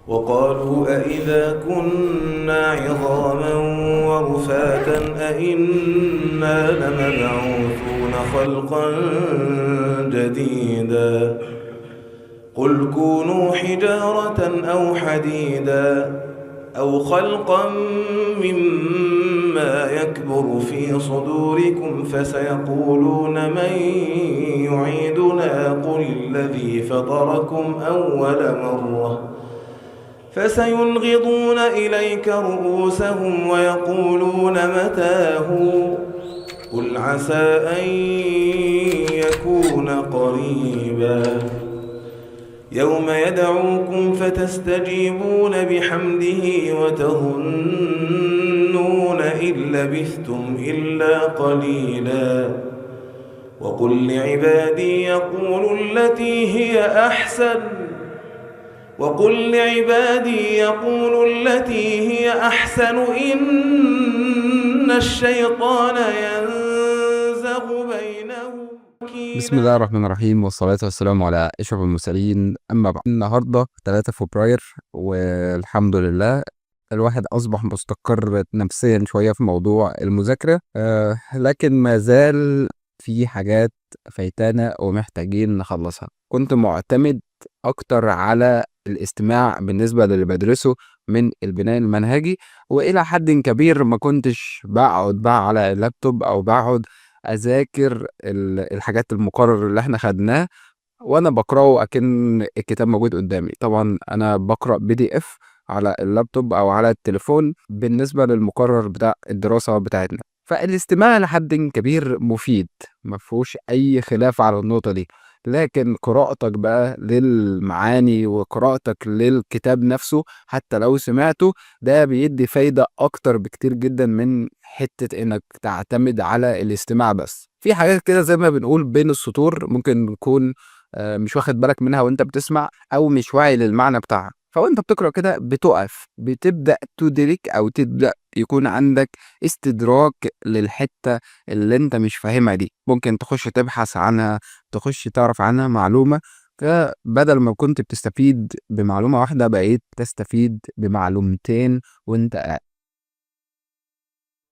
وقالوا أإذا كنا عظاما ورفاتا أإنا لمبعوثون خلقا جديدا قل كونوا حجارة أو حديدا أو خلقا مما يكبر في صدوركم فسيقولون من يعيدنا قل الذي فطركم أول مرة فسينغضون إليك رؤوسهم ويقولون متاه قل عسى أن يكون قريبا يوم يدعوكم فتستجيبون بحمده وتظنون إن لبثتم إلا قليلا وقل لعبادي يقولوا التي هي أحسن وقل لعبادي يقولوا التي هي أحسن إن الشيطان ينزغ بينهم. بسم الله الرحمن الرحيم، والصلاة والسلام على أشرف المرسلين، أما بعد. النهاردة 3 فبراير، والحمد لله الواحد أصبح مستقر نفسيا شوية في موضوع المذاكرة، لكن ما زال في حاجات فايتانا ومحتاجين نخلصها. كنت معتمد أكتر على الاستماع بالنسبة للي بدرسه من البناء المنهجي، وإلى حد كبير ما كنتش بقعد بقى على اللابتوب أو بقعد أذاكر الحاجات المقرر اللي احنا خدناه وأنا بقرأه أكن الكتاب موجود قدامي. طبعا أنا بقرأ PDF على اللابتوب أو على التليفون بالنسبة للمقرر بتاع الدراسة بتاعتنا. فالاستماع لحد كبير مفيد، ما فيهوش أي خلاف على النقطة دي، لكن قراءتك بقى للمعاني وقراءتك للكتاب نفسه حتى لو سمعته ده بيدي فايدة أكتر بكتير جدا من حتة إنك تعتمد على الاستماع بس. في حاجات كده زي ما بنقول بين السطور ممكن نكون مش واخد بالك منها وانت بتسمع أو مش واعي للمعنى بتاعها، فوانت بتقرأ كده بتقف، بتبدأ تدرك أو تبدأ يكون عندك استدراك للحتة اللي انت مش فاهمها دي، ممكن تخش تبحث عنها، تخش تعرف عنها معلومة. فبدل ما كنت بتستفيد بمعلومة واحدة بقيت تستفيد بمعلومتين وانت قاعد.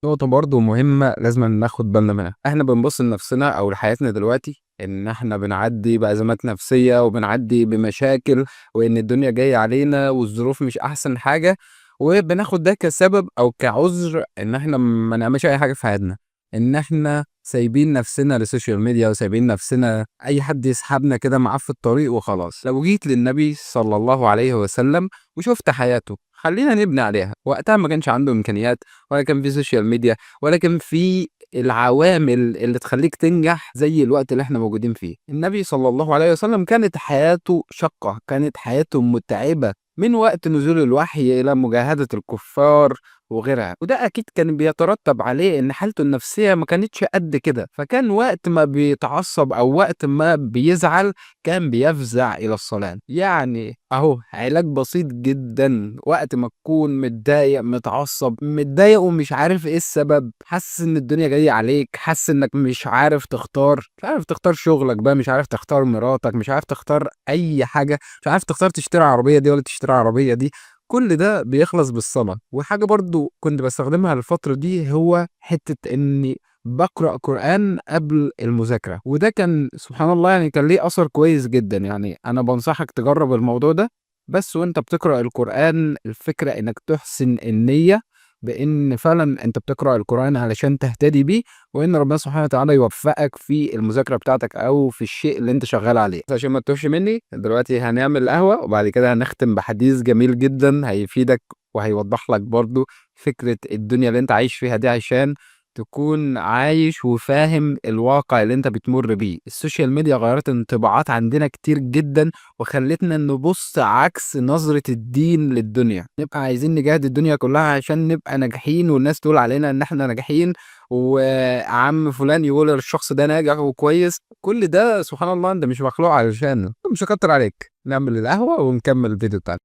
نقطة برضو مهمة لازم ناخد بالنا منها، احنا بنبص لنفسنا او لحياتنا دلوقتي ان احنا بنعدي بأزمات نفسية وبنعدي بمشاكل وان الدنيا جاية علينا والظروف مش احسن حاجة، وبناخد ده كسبب او كعذر ان احنا ما نعملش اي حاجة في حياتنا، ان احنا سايبين نفسنا لل social media وسايبين نفسنا اي حد يسحبنا كده معاه في الطريق وخلاص. لو جيت للنبي صلى الله عليه وسلم وشفت حياته، خلينا نبني عليها، وقتها ما كانش عنده امكانيات ولا كان في social media ولا كان في العوامل اللي تخليك تنجح زي الوقت اللي احنا موجودين فيه. النبي صلى الله عليه وسلم كانت حياته شقة، كانت حياته متعبة من وقت نزول الوحي إلى مجاهدة الكفار وغيرها، وده أكيد كان بيترتب عليه إن حالته النفسية ما كانتش قد كده. فكان وقت ما بيتعصب أو وقت ما بيزعل كان بيفزع إلى الصلاة. يعني أهو علاج بسيط جدا، وقت ما تكون متضايق متعصب متضايق ومش عارف إيه السبب، حاسس إن الدنيا جاية عليك، حاسس إنك مش عارف تختار، مش عارف تختار شغلك بقى، مش عارف تختار مراتك، مش عارف تختار أي حاجة، مش عارف تختار تشتري عربية دي ولا تشتري عربية دي، كل ده بيخلص بالصلاة. وحاجة برضو كنت بستخدمها الفترة دي هو حتة إني بقرأ قرآن قبل المذاكرة، وده كان سبحان الله يعني كان ليه أثر كويس جدا. يعني أنا بنصحك تجرب الموضوع ده، بس وانت بتقرأ القرآن الفكرة إنك تحسن النية بإن فعلا أنت بتقرأ القرآن علشان تهتدي بيه، وإن ربنا سبحانه وتعالى يوفقك في المذاكرة بتاعتك أو في الشيء اللي أنت شغال عليه. عشان ما تتوهش مني دلوقتي هنعمل قهوة وبعد كده هنختم بحديث جميل جدا هيفيدك وهيوضح لك برضو فكرة الدنيا اللي أنت عايش فيها دي، عشان تكون عايش وفاهم الواقع اللي انت بتمر بيه. ال social media غيرت انطباعات عندنا كتير جدا وخلتنا نبص عكس نظرة الدين للدنيا، نبقى عايزين نجاهد الدنيا كلها عشان نبقى ناجحين والناس تقول علينا ان احنا ناجحين، وعم فلان يقول الشخص ده ناجح وكويس. كل ده سبحان الله انت مش مخلوق علشانه. مش هكتر عليك، نعمل القهوة ونكمل الفيديو بتاعنا.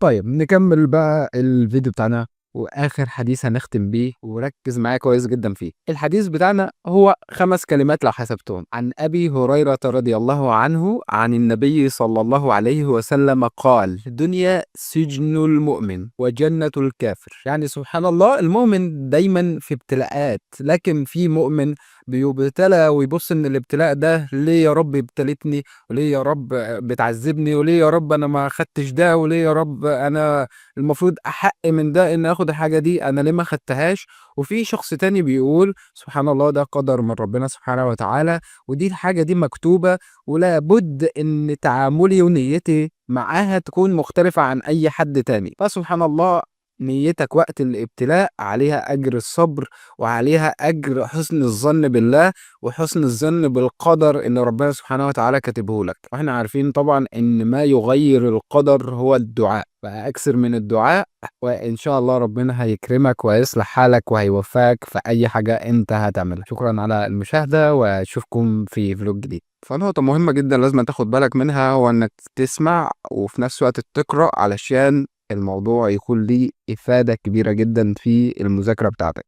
طيب نكمل بقى الفيديو بتاعنا، واخر حديث هنختم بيه، وركز معايا كويس جدا فيه. الحديث بتاعنا هو 5 كلمات لو حسبتهم. عن ابي هريرة رضي الله عنه عن النبي صلى الله عليه وسلم قال: الدنيا سجن المؤمن وجنة الكافر. يعني سبحان الله، المؤمن دايما في ابتلاءات، لكن في مؤمن بيبتلى ويبص ان الابتلاء ده ليه يا رب ابتلتني، وليه يا رب بتعذبني، وليه يا رب انا ما خدتش ده، وليه يا رب انا المفروض احق من ده ان اخد الحاجة دي، انا ليه ما خدتهاش. وفي شخص تاني بيقول سبحان الله ده قدر من ربنا سبحانه وتعالى، ودي الحاجة دي مكتوبة، ولا بد ان تعاملي ونيتي معاها تكون مختلفة عن اي حد تاني. فسبحان الله، نيتك وقت الابتلاء عليها اجر الصبر، وعليها اجر حسن الظن بالله، وحسن الظن بالقدر اللي ربنا سبحانه وتعالى كاتبه لك. واحنا عارفين طبعا ان ما يغير القدر هو الدعاء، فاكثر من الدعاء وان شاء الله ربنا هيكرمك وهيصلح حالك وهيوفقك في اي حاجة انت هتعملها. شكرا على المشاهدة، واشوفكم في vlog جديد. فنقطة مهمة جدا لازم تاخد بالك منها، هو انك تسمع وفي نفس الوقت تقرأ، علشان الموضوع يكون ليه إفادة كبيرة جدا في المذاكرة بتاعتك.